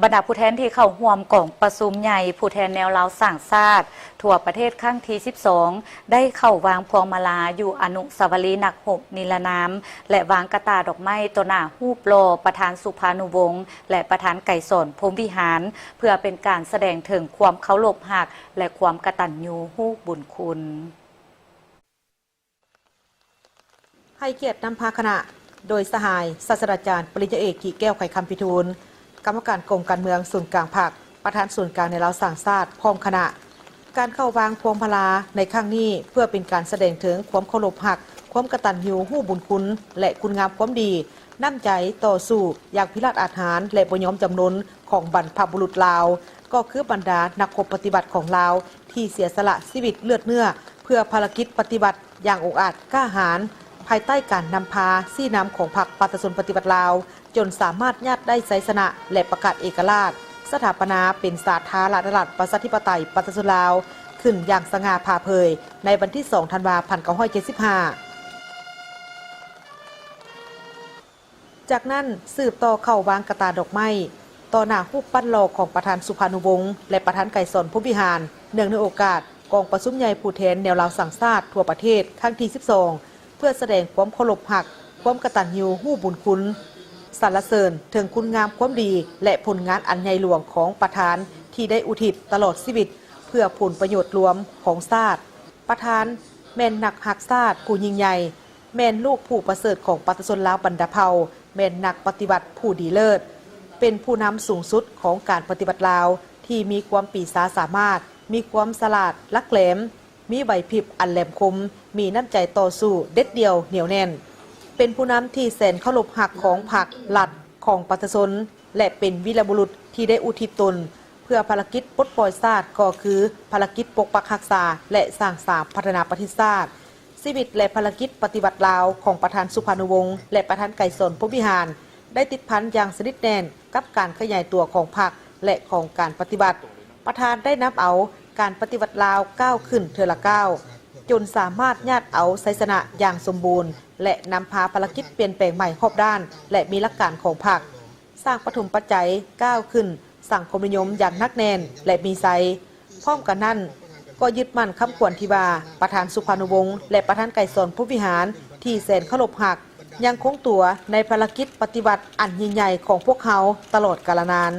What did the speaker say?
ບັນດາຜູ້ແທນທີ່ເຂົ້າຮ່ວມກອງປະຊຸມໃຫຍ່ຜູ້ແທນແນວລາວສ້າງຊາດທົ່ວປະເທດຄັ້ງທີສິບສອງ ໄດ້ເຂົ້າວາງພວງມາລາຢູ່ອະນຸສາວະລີນັກຮົບນິລະນາມ ແລະ ວາງກະຕ່າດອກໄມ້ຕໍ່ໜ້າຮູບຫຼໍ່ປະທານສຸພານຸວົງ ແລະ ປະທານໄກສອນ ພົມວິຫານ ເພື່ອເປັນການສະແດງເຖິງຄວາມເຄົາລົບຮັກ ແລະ ຄວາມກະຕັນຍູຮູ້ບຸນຄຸນ. ໃຫ້ກຽດນຳພາຄະນະ ໂດຍສະຫາຍສາດສະດາຈານປະລິນຍາເອກ ກິແກ້ວ ໄຂຄຳພິທູນ ກຳມະການກົມການເມືອງສູນກາງພັກ, ປະທານສູນກາງແນວລາວສ້າງຊາດ ພ້ອມຄະນະ. ການເຂົ້າວາງພວງມາລາໃນຄັ້ງນີ້ ເພື່ອເປັນການສະແດງເຖິງຄວາມເຄົາລົບຮັກ, ຄວາມກະຕັນຍູຮູ້ບຸນຄຸນ ແລະ ຄຸນງາມຄວາມດີ, ນ້ຳໃຈຕໍ່ສູ້ຢ່າງພິລາດອາດຫານ ແລະ ບໍ່ຍອມຈຳນົນຂອງບັນພະບຸລຸດລາວ, ກໍຄືບັນດານັກຮົບປະຕິວັດຂອງລາວ ທີ່ເສຍສະຫຼະຊີວິດເລືອດເນື້ອ ເພື່ອພາລະກິດປະຕິວັດຢ່າງອົງອາດກ້າຫານ, ພາຍໃຕ້ການນຳພາຊີ້ນຳຂອງພັກປະຊາຊົນປະຕິວັດລາວ, ຈົນສາມາດຍາດໄດ້ໄຊຊະນະ ແລະ ປະກາດເອກະລາດ, ສະຖາປະນາເປັນສາທາລະນະລັດ ປະຊາທິປະໄຕ ປະຊາຊົນລາວ ຂຶ້ນຢ່າງສະຫງ່າຜ່າເຜີຍ ໃນວັນທີສອງ ທັນວາ ພັນເກົ້າຮ້ອຍເຈັດສິບຫ້າ. ຈາກນັ້ນ ສືບຕໍ່ເຂົ້າວາງກະຕ່າດອກໄມ້ ຕໍ່ໜ້າຮູບປັ້ນຫຼໍ່ຂອງປະທານສຸພານຸວົງ ແລະ ປະທານໄກສອນ ພົມວິຫານ ເນື່ອງໃນໂອກາດກອງປະຊຸມໃຫຍ່ຜູ້ແທນແນວລາວສ້າງຊາດທົ່ວປະເທດຄັ້ງທີສິບສອງ ເພື່ອສະແດງຄວາມເຄົາລົບຮັກ, ຄວາມກະຕັນຍູຮູ້ບຸນຄຸນ, ສັນລະເສີນເຖິງຄຸນງາມຄວາມດີ ແລະ ຜົນງານອັນໃຫຍ່ຫຼວງຂອງປະທານ ທີ່ໄດ້ອຸທິດຕະຫຼອດຊີວິດເພື່ອຜົນປະໂຫຍດລວມຂອງຊາດ. ປະທານແມ່ນນັກຮັກຊາດຜູ້ຍິ່ງໃຫຍ່, ແມ່ນລູກຜູ້ປະເສີດຂອງປະຊາຊົນລາວບັນດາເຜົ່າ, ແມ່ນນັກປະຕິວັດຜູ້ດີເລີດ, ເປັນຜູ້ນຳສູງສຸດຂອງການປະຕິວັດລາວ ທີ່ມີຄວາມປີຊາສາມາດ, ມີຄວາມສະຫຼາດຫຼັກແຫຼມ, ມີໄຫວພິບອັນແຫຼມຄົມ, ມີນ້ຳໃຈຕໍ່ສູ້ເດັດດ່ຽວໜຽວແໜ້ນ, ເປັນຜູ້ນຳທີ່ແສນເຄົາລົບຮັກຂອງພັກ, ລັດ, ຂອງປະຊາຊົນ ແລະ ເປັນວີລະບຸລຸດທີ່ໄດ້ອຸທິດຕົນເພື່ອພາລະກິດປົດປ່ອຍຊາດ ກໍຄືພາລະກິດປົກປັກຮັກສາ ແລະ ສ້າງສາພັດທະນາປະເທດຊາດ. ຊີວິດ ແລະ ພາລະກິດປະຕິວັດລາວຂອງປະທານສຸພານຸວົງ ແລະ ປະທານໄກສອນ ພົມວິຫານ ໄດ້ຕິດພັນຢ່າງສະໜິດແໜ້ນກັບການຂະຫຍາຍຕົວຂອງພັກ ແລະ ຂອງການປະຕິວັດ. ປະທານໄດ້ນຳເອົາການປະຕິວັດລາວກ້າວຂຶ້ນເທື່ອລະກ້າວ, ຈົນສາມາດຍາດເອົາໄຊຊະນະຢ່າງສົມບູນ ແລະ ນຳພາພາລະກິດປ່ຽນແປງໃໝ່ຮອບດ້ານ ແລະ ມີຫຼັກການຂອງພັກ, ສ້າງປະຖົມປັດໄຈກ້າວຂຶ້ນ ສັງຄົມນິຍົມຢ່າງໜັກແໜ້ນ ແລະ ມີໄຊ. ພ້ອມກັນນັ້ນ, ກໍຍຶດໝັ້ນຄຳຂວັນທີ່ວ່າ ປະທານສຸພານຸວົງ ແລະ ປະທານໄກສອນ ພົມວິຫານ ທີ່ແສນເຄົາລົບຮັກ ຍັງຄົງຕົວໃນພາລະກິດປະຕິວັດອັນຍິ່ງໃຫຍ່ຂອງພວກເຮົາຕະຫຼອດກາລະນານ.